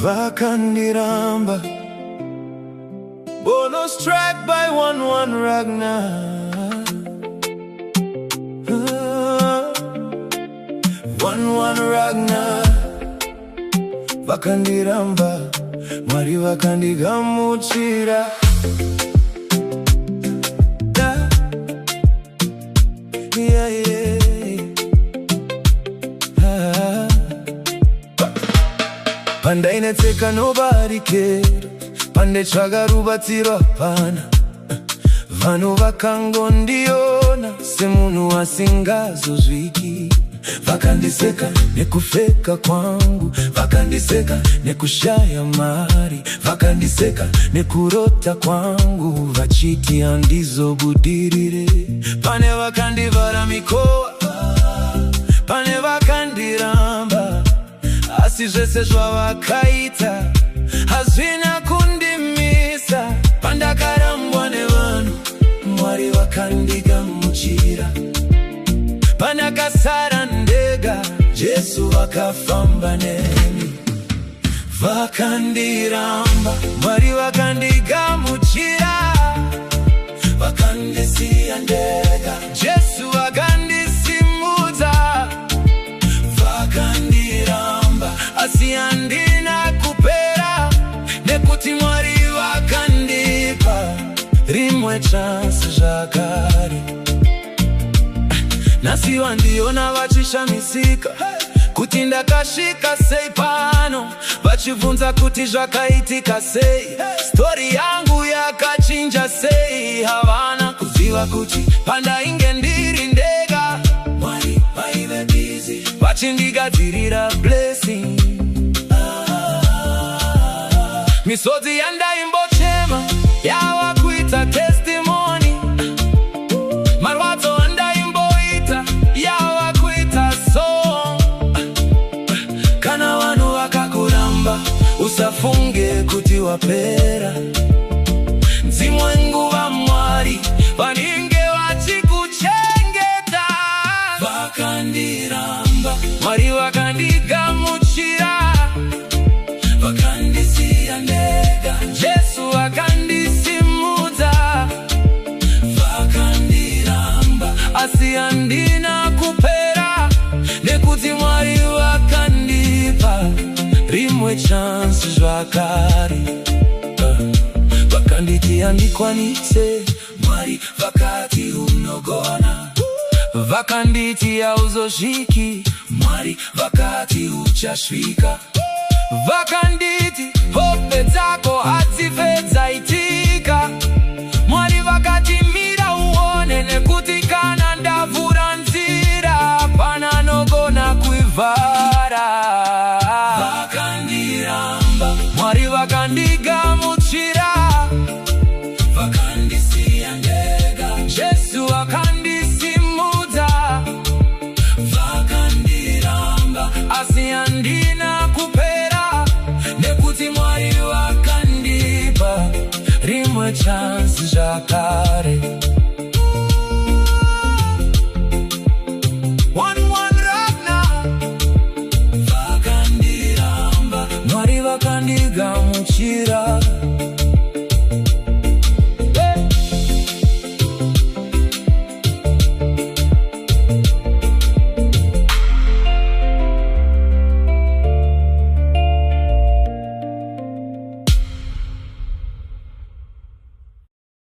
Vakandiramba. Bonus track by One One Ragnar. Ah, One One Ragnar. Vakandiramba, Mwari vakandigamuchira. Yeah. Ah. Pandainetseka nobody cared, pandaitsvaga rubatsiro hapana. Vanhu vakangondiona semunhu asingazosviki. Vakandiseka nekupfeka kwangu, vakandiseka nekushaya mari, vakandiseka nekurota kwangu, vachiti handizobudirire. Pane vakandivhara mikova, pane vakandiramba, asi zvese zvavakaita hazvina kundimisa. Pandakarambwa nevanhu, Mwari vakandigamuchira. Pandakasara ndega, Jesu vakafamba neni. Vakandiramba, Mwari vakandigamuchira. Vakandisiya ndega, Jesu vakandisimudza. Vakandiramba, asi handina kupera, nekuti Mwari vakandipa rimwe chance zvakare. Nhasi vandiona vachishamisika kuti ndakasvika sei pano, vachibvunza kuti zvakaitika sei, story yangu yakachinja sei. Havana kuziva kuti pandainge ndiri ndega, Mwari vaive busy vachindigadzirira blessing. Misodzi yandaimbochema yava kuita testimony, marwadzo andaimboita yava kuita song. Kana vanhu vakakuramba, usafunge kuti wapera. Dzimwe nguva Mwari vanenge vachikuchengeta. Vakandiramba, Mwari vakandigamuchira. Vakandisiya ndega, Jesu vakandisimudza. Vakandiramba, asi handina kupera, nekuti Mwari vakandipa rimwe chance zvakare. Vakanditi handikwanise, Mwari vakati unogona. Vakanditi hauzosviki, Mwari vakati uchasvika. Vakanditi hope dzako hadzife dzaitika, Mwari vakati mira uone, nekuti kana ndavhura nzira hapana anogona kuivhara. Vakandiramba, Mwari vakandigamuchira. Vakandisiya ndega, Jesu vakandisimudza. Vakandiramba, asi handina kupera, nekuti Mwari vakandipa rimwe chance zvakare.